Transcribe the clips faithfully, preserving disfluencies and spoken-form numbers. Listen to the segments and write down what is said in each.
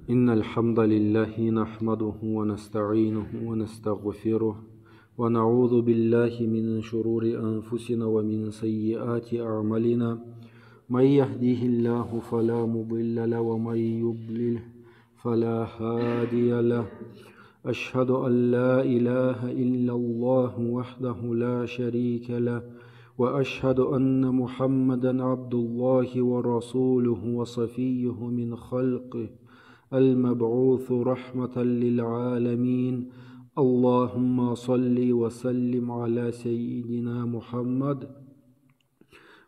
إن الحمد لله نحمده ونستعينه ونستغفره، ونعوذ بالله من شرور أنفسنا ومن سيئات أعمالنا. من يهديه الله فلا مضل له، ومن يضلل فلا هادي له. أشهد أن لا إله إلا الله وحده لا شريك له، وأشهد أن محمدا عبد الله ورسوله وصفيه من خلقه المبعوث رحمة للعالمين. اللهم صل وسلم على سيدنا محمد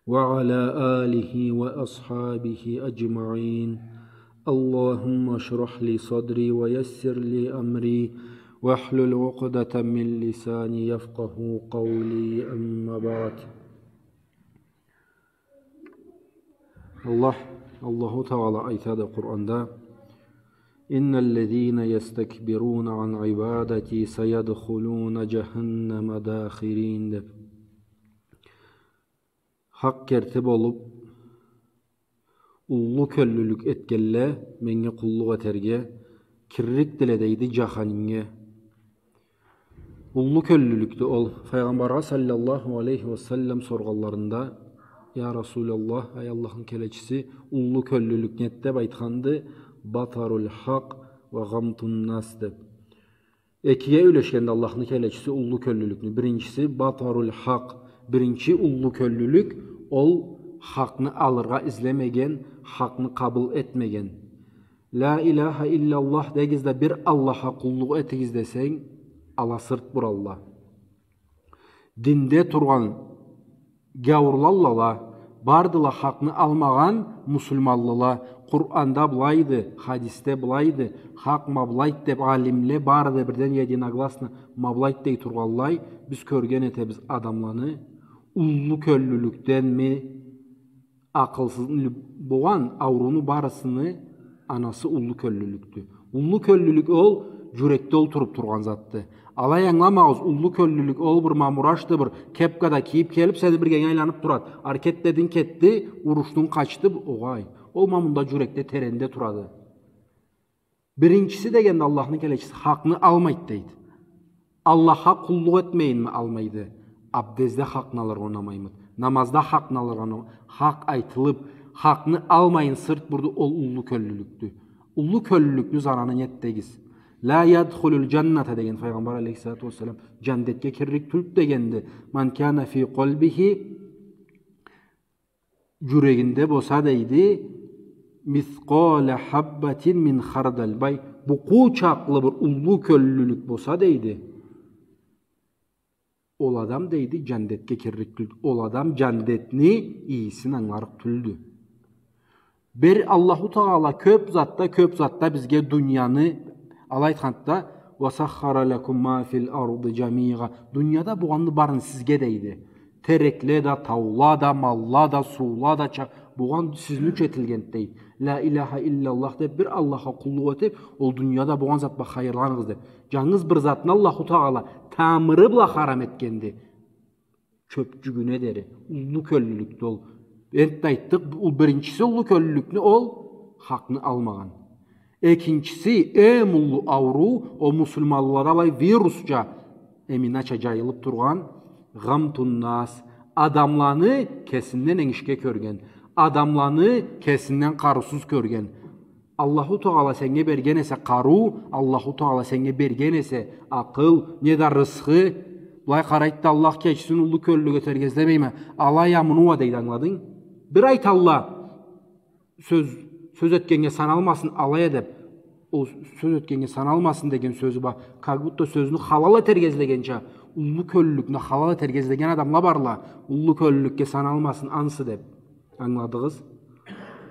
وعلى آله وأصحابه أجمعين. اللهم اشرح لي صدري ويسر لي أمري واحلل عقدة من لساني يفقه قولي. أما بعد. Аллах, Аллаху Тагъала айтады Къуранда: إن الذين يستكبرون عن عبادتي سيدخلون جهنم داخرين, деп. Хакъ керти болуп, уллу кёллюлюк этгенле меннге къуллукъ этерге киррикдиле, дейди, джаханимге. Уллу кёллюлюкдю ол. Файгъамбаргъа саллаллаху алейхи ва саллам соргъанларында: «Я Расулаллах, ай Аллахны келечиси, уллу кёллюлюк нед?» — деп айтханды: «بطر الحق وغمط الناس», — деп. Экиге юлешгенди Аллахны келечиси уллу кёллюлюкню. Биринчиси, بطر الحق. Биринчи уллу кёллюлюк, ол хакъны алыргъа излемеген, хакъны къабыл этмеген. «Ля иляха илляллах дегиз да, бир Аллахха къуллукъ этигиз» десенг, ала сырт буралла. Динде тургъан гяуурлалла, бардыла хакъны алмагъан муслиманлыла. Къуранда былайды, хадисде былайды, хакъ ма былайд деп алимле бары да бирден единогласно ма былайд дей тургъанлай, биз кёрген этебиз адамланы уллу кёллюлюкденми, акъылсызны болгъан, аурууну барысыны анасы уллу кёллюлюкдю. Уллу кёллюлюк ол джюрекде олтуруп тургъан затды. Алай ангыламагъыз, уллу кёллюлюк ол бир мамурашды, бир кепка да кийип келип, сени биргенге айланып турады. Арекет дединг, кетди, урушдунг, къачды, огъай. Ол ма мында джюрекде, теренде турады. Биринчиси дегенде Аллахны келечиси хакъны алмайд дейди. Аллахха къуллукъ этмейинми алмайды? Абдезде хакъны алыргъа унамаймыды? Намазда хакъны алыргъа унамаймыды? Хакъ айтылып, хакъны алмайын сырт бурду, ол уллу кёллюлюкдю. Уллу кёллюлюкню зараны нед дегиз? «Ля ядхулюль джанната» деген Файгъамбар алейхиссалату уассалам, джандетге киррик тюлд дегенди. «Ман кана фи къальбихи», джюрегинде болса, дейди, «мискъаля хаббатин мин хардаль», бай, букъу чакълы бир уллу кёллюлюк болса, дейди, ол адам, дейди, джандетге киррик тюлдю. Ол адам джандетни ийисин ангыларыкъ тюлдю. Бир Аллаху Тагъала кёп затда, кёп затда бизге дунияны, алай айтханда, «Ва саххара лякум ма филь арди джамиа». Дунияда болгъанны барын сизге, дейди. Терекле да, таула да, малла да, суула да, ча-, болгъан сизни ючюн этилгенди, дейди. «Ля иляха илляллах» деп, бир Аллахха къуллукъ этип, ол дунияда болгъан зат бла хайырланыгъыз деп. Джангыз бир затны Аллаху Тагъала тамыры бла харам этгенди. Кёпчюгюне дери. Уллу кёллюлюкдю ол. Энтда айтдыкъ, ол биринчиси уллу кёллюлюкню, ол хакъны алмагъан. Экинчиси, эм уллу ауруу, ол муслиманлада алай вирусча, эминача джайылып тургъан, гъамтун нас, адамланы кесинден энгишге кёрген, адамланы кесинден къарыусуз кёрген. Аллаху Тагъала сеннге берген эсе къарыу, Аллаху Тагъала сеннге берген эсе акъыл, неда рысхы, былай къарайд да, Аллах кечсин, уллу кёллюлюк этерге излемейме, алай а, муну а дейди, ангыладынг? Бир айталла, сёз, сёз этгеннге саналмасын, алай а деп, ол сёз этгеннге саналмасын деген сёзю бар. Как будто сёзню халал этерге излегенча, уллу кёллюлюкню халал этерге излеген адамла барла, уллу кёллюлюкге саналмасын ансы деп. Ангыладыгъыз?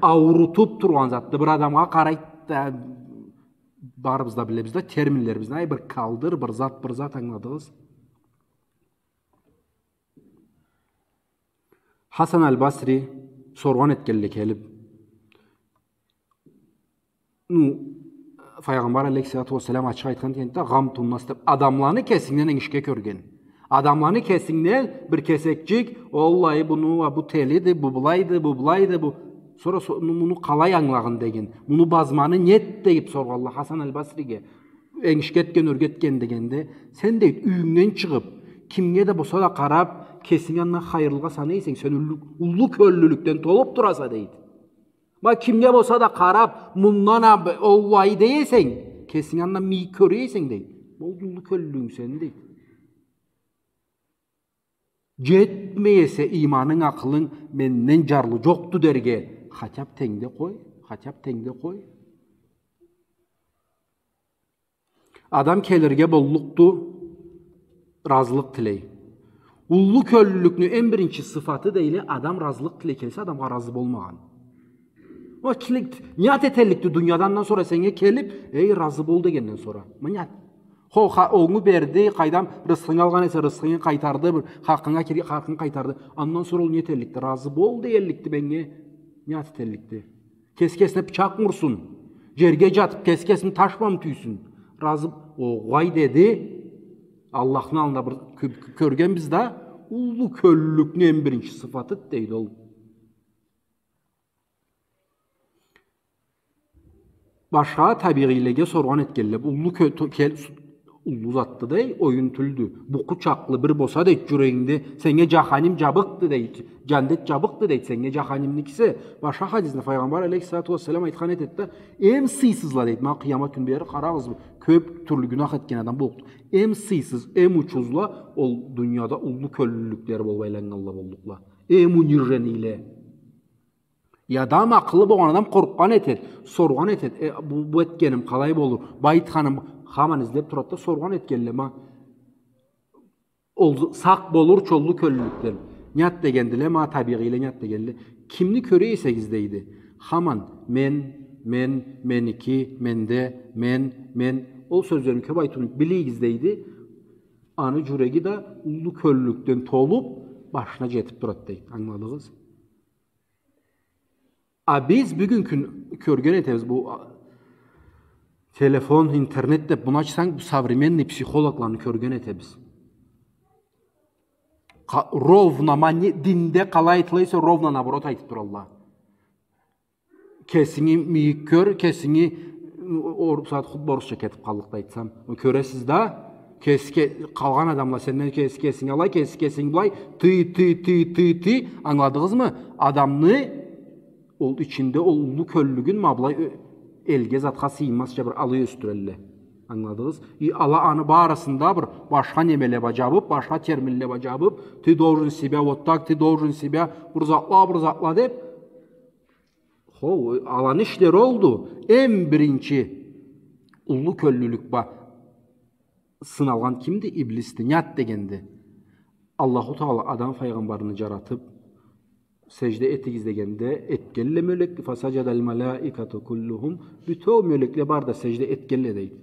Аурутуп тургъан затды. Бир адамгъа къарайд да, барыбыз да билебиз да терминлерибизни. Ай, бир калдыр, бир зат, бир зат, ангыладыгъыз? Хасан аль-Басри соргъан этгенле келип, ну, Файгъамбар алейхиссалату уассалам ачыкъ айтхан экен да, гъамтун нас деп, адамланы кесинден энгишге кёрген. Адамланы кесинден бир кесекчик, оллай, буну, а, бу телиди, бу былайды, бу былайды, бу. Сора со-, муну къалай ангылагъын деген, муну базманы нед дейиб соргъанла Хасан аль-Басриге. Энгишге этген, ёрге этген дегенде, сен, дейди, юйюнгден чыгъыб, кимге да болса да къараб, кесинги андан хайырлыгъа санай эсенг, сен уллу, уллу кёллюлюкден толуб тураса, дейди. Ма кимге болса да къараб, мындан а б-, оллай дей эсенг, кесинги андан мийик кёре эсенг, дейди. Болду уллу кёллюлюгюнг сени, дейди. Джетмей эсе ийманынг, акъылынг, менден джарлы джокъду дерге, хотя б тенгде къой, хотя б тенгде къой. Адам келирге боллукъду, разылыкъ тилей. Уллу кёллюлюкню эм биринчи сыфаты дейле, адам разылыкъ тилей келсе, адамгъа разы болмагъан. Ол килик, ният этелликди дунияда, андан сора сеннге келиб, эй, разы бол дегенден сора. Ма ният. Хо, ха-, онгу берди, къайдам, рысхынгы алгъан эсе, рысхынгы къайтарды, бир хакъынга кирген хакъын къайтарды. Андан сора ол ният этелликди, разы бол дейелликди меннге, ният этелликди. Кеси кесине бычакъмы урсун, джерге джатыб, кеси кесине ташмамы тюйсюн. Разы, огъай, деди. Аллахны аллында бир кё-, кёргенбиз да, уллу кёллюлюкню эм биринчи сыфаты, дейди ол. Башха табигъийлеге соргъан этгенле, уллу кё-, то-, кел-, уллу затды дей, оюн тюлдю. Букъу чакълы бир болса, дейди, джюрегингде, сеннге джаханим джабыкъды, дейди, джандет джабыкъды, дейди, сеннге джаханимникиси. Башха хадисинде Файгъамбар алейхиссалату уассалам айтхан этеди да, эм сыйсызла, дейди, ма къыямат кюн бери къарагъыз, кёб тюрлю гюнах этген адам боллукъду. Эм сыйсыз, эм учузла ол дунияда уллу кёллюлюклери болуб айланнганла боллукъла. Эм униженийле. Адам, акъылы болгъан адам къоркъгъан этед, соргъан этед: «Э, бу, бу этгеним къалай болур? Бу айтханым?» Хаман излеб турад да, соргъан этгенле, ма ол сакъ болур чу уллу кёллюлюкден. Ният дегендиле, ма табигъийле ният дегендиле. Кимни кёре эсегиз, дейди. Хаман: «Мен, мен, меники, менде, мен, мен». Ол сёзлени кёб айтыуну билигиз, дейди. Аны джюреги да уллу кёллюлюкден толуб, башына джетиб турад, дейди. Ангыладыгъыз? А биз бюгюн кюн кёрген этебиз бу, а, телефон, интернет деб, муну ачсанг, бу современный психологланы кёрген этебиз. Къа-, ровно, ма не, динде къалай айтыла эсе, ровно наоборот айтыб туралла. Кесинги мийик кёр, кесинги, ор-, сагъат хутба орусча кетиб къаллыкъды, айтсам. Кёресиз да, кеси ке-, къалгъан адамла сенден кеси кесинги алай, кеси кесинги былай, тый, тый, тый, тый, тый, ангыладыгъызмы? Адамны ол ичинде ол уллу кёллюлюгюн ма былай ё-, элге затха сыйынмазча бир алай ёсдюрелле. Ангыладыгъыз? И ала аны барысын да бир башха немеле бла джабыб, башха терминле бла джабыб, ты должен себя вот так, ты должен себя бир затла, бир затла деб, Хо, аланы ишлери олду. Эм биринчи уллу кёллюлюк бла сыналгъан кимди? Иблисди. Ният дегенди. Аллаху Тагъала Адам файгъамбарны джаратыб, сежде этигиз дегенде, этгенле мёлек, «Фасаджадаль малаикату куллюхум», бютеу мёлекле бары да сежде этгенле, дейди.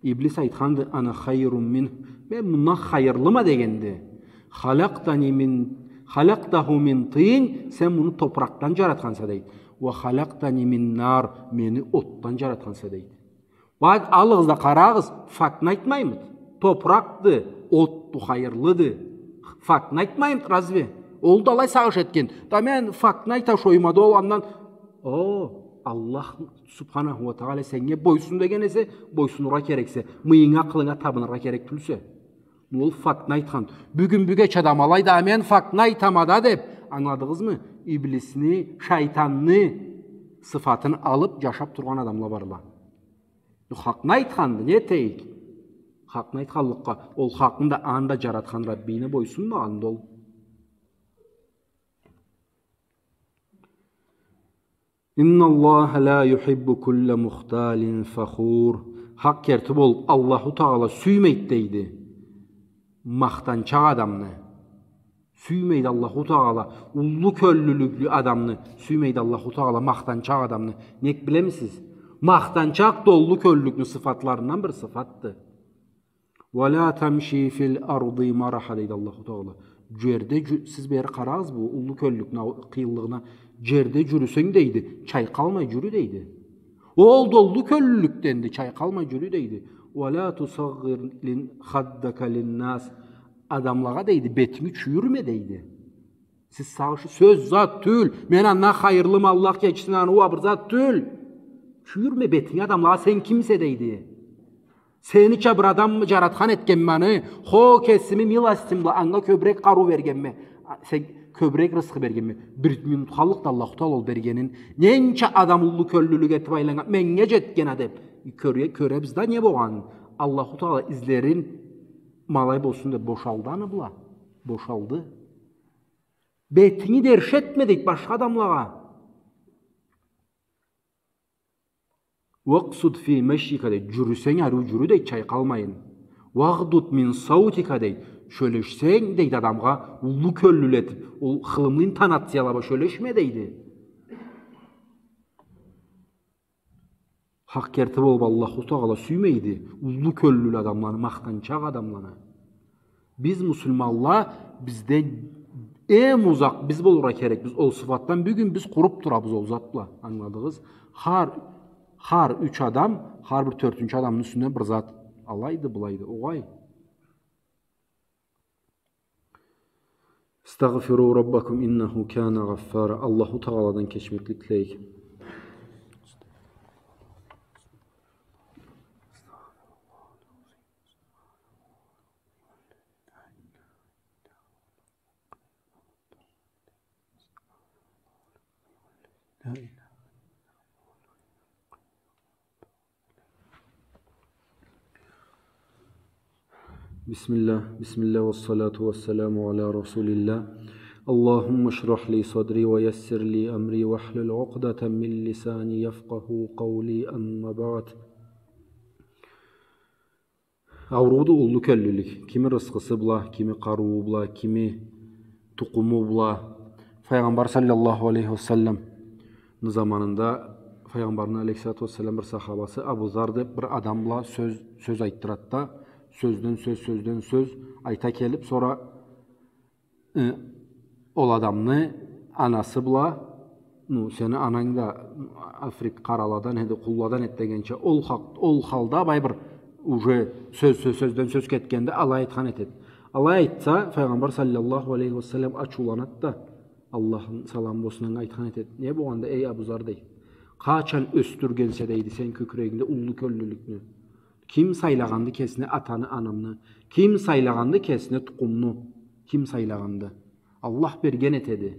Иблис айтханды: «Ана хайрун минху, мен мындан хайырлыма», дегенди. «Халакътани мин, халакътаху мин тин, сен муну топуракъдан джаратханса», дейди. «Ва халакътани мин нар, мени отдан джаратханса», дейди. Бакъ, алыгъыз да къарагъыз, фактны айтмаймыды? Топуракъды, отду, хайырлыды. Фактны айтмаймыды, разве? Ол да алай сагъыш этген. Да мен фактны айта шойма да ол андан. О, Аллах Субханаху ва Тагъала сеннге бойсун деген эсе, бойсунургъа керексе, мыйынга, акъылынга табыныргъа керек тюлсе. Ол фактны айтхан. Бюгюн бюгече адам алай да, «А мен фактны айтама да» деб, ангыладыгъызмы? Иблисни, шайтанны сыфатын алыб, джашаб тургъан адамла барла. Хакъны айтханды, не этейик? Хакъны айтханлыкъгъа, ол хакъны да, аны да джаратхан Раббийине бойсунмагъанды ол. «Инналлаха ла юхиббу кулла мухталин фахур». Хакъ керти болуб, Аллаху Тагъала сюймейди, дейди, махтанчакъ адамны. Сюймейди Аллаху Тагъала уллу кёллюлюклю адамны, сюймейди Аллаху Тагъала махтанчакъ адамны. Нек билемисиз? Махтанчакъ да уллу кёллюлюкню сыфатларындан бир сыфатды. «Ва ла тамши фил арди мараха», дейди Аллаху Тагъала. Джерде джю-, сиз бери къарагъыз бу уллу кёллюлюкню ау-, къыйынлыгъына. Джерде джюрюсенг, дейди, чайкъалмай джюрю, дейди. Ол да уллу кёллюлюкденди, чайкъалмай джюрю, дейди. «Ва ла тусагъир лин-, хаддака линнас». Адамлагъа, дейди, бетинги чюйюрме, дейди. Сиз сагъыш, сёз зат тюл. Мен андан хайырлымы, Аллах кечсин аны, уа, бир зат тюл. Кюйюрме бетинги адамлагъа, сен кимсе, дейди. Сенича бир адаммы жаратхан этгенме аны, хо, кесими милостим бла анга кёбюрек къарыу бергенме, а, сен кёбюрек рысхы бергенме. Бир минут халлыкъды Аллаху Тагъала ол бергенин. Ненча адам уллу кёллюлюк этип айланнган, меннге жетген а деп. Кёре-, кёребиз да не болгъанын. Аллаху Тагъала излерин ма алай болсун деп бошалды аны бла. Бошалды. Бетинги да эрши этме, дейди, башха адамлагъа. «Вакъсуд фи машйика», дейди, жюрюсенг, ариу жюрю, дейди, чайкъалмайын. «Вагъдуд мин саутика», дейди, сёлешсенг, дейди, адамгъа уллу кёллюлю этип, ол хылымлы интонацияла бла сёлешме, дейди. Хакъ керти болуп Аллаху Тагъала сюймейди уллу кёллюлю адамланы, махтанчакъ адамланы. Биз, муслиманла, бизден эм узакъ биз болургъа керекбиз. Ол сыфатдан бюгюн биз къуруп турабыз ол зат бла. Ангыладыгъыз? Хар, хар юч адам, хар бир тёртюнчю адамны юсюнден бир зат. Алайды, былайды, огъай. «Истагъфиру раббакум иннаху кана гъаффара». Аллаху Тагъаладан кечмеклик тилейик. بسم الله، بسم الله، والصلاة والسلام على رسول الله. اللهم اشرح لي صدري ويسر لي أمري واحلل عقدة من لساني يفقهوا قولي، أما بعد. Аурууду уллу кёллюлюк. Кими рысхысы бла, кими къарыуу бла, кими тукъуму бла. Файгъамбар саллаллаху алейхи ва салламны заманында Файгъамбарны алейхиссалату вассалам бир сахабасы Абу Зар деп бир адам бла сёз, сёз айтдырады да, сёзден сёз, сёзден сёз айта келип, сора Э, ол адамны анасы бла, ну, сени ананг да африк къараладан эди, къулладан эди дегенча, ол хакъ-, ол халда бай бир уже сёз, сёз, сёзден сёз кетгенде алай айтхан этеди. Алай айтса, Файгъамбар саллаллаху алейхи ва саллам ачыуланады да, Аллахны саламы болсун анга, айтхан этеди. Не болгъанды, эй Абу Зар, дейди. Къачан ёсдюргенсе, дейди, сен кёкюрегингде уллу кёллюлюкню? Ким сайлагъанды кесине атаны, анамны? Ким сайлагъанды кесине тукъумну? Ким сайлагъанды? Аллах берген этеди.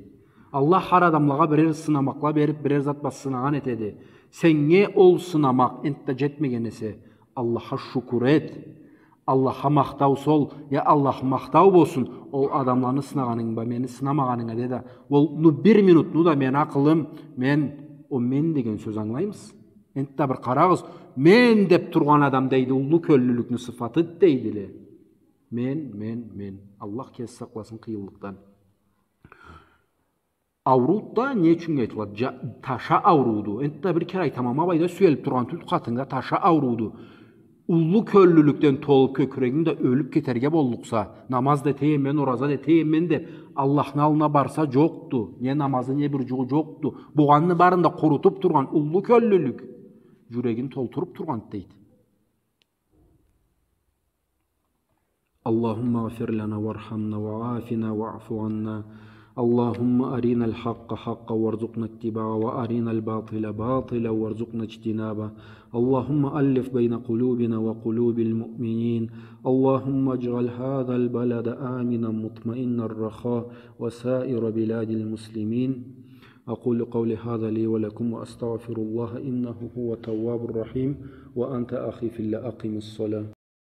Аллах хар адамлагъа бирер сынамакъла берип, бирер зат бла сынагъан этеди. Сеннге ол сынамакъ энтда жетмеген эсе, Аллахха шукур эт. Аллахха махтау сол, я Аллах, махтау болсун, ол адамланы сынагъанынг бла, мени сынамагъанынга, де да. Ол, ну, бир минутну да мен акъылым, мен, ол мен деген сёз, ангылаймысыз? Энтда бир къарагъыз, мен деп тургъан адам, дейди, уллу кёллюлюкню сыфаты, дейдиле. Мен, мен, мен. Аллах кеси сакъласын къыйынлыкъдан. Аурууда не ючюн айтылады? Жа-, таша аурууду. Энтда бир кере айтама, ма былайда сюелип тургъан тюл къатынга, таша аурууду. Уллу кёллюлюкден толуп кёкюрегинг да, ёлюп кетерге боллукъса, намаз да этейим мен, ораза да этейим мен деп, Аллахны аллына барса, жокъду. Не намазы, не бир жугъу жокъду. Болгъанны барын да къурутуп тургъан уллу кёллюлюк. Жюрегин толтуруп тургъан, дейди. اللهم اغفر لنا وارحمنا وعافنا واعف عنا. اللهم أرنا الحق حقا وارزقنا اتباعه وأرنا الباطل باطلا وارزقنا اجتنابه. اللهم ألف بين قلوبنا وقلوب المؤمنين. اللهم اجعل هذا البلد آمنا مطمئنا رخاء وسائر بلاد المسلمين. أقول قولي هذا لي ولكم وأستغفر الله إنه هو التواب الرحيم. وأنت أخي في الله أقم الصلاة.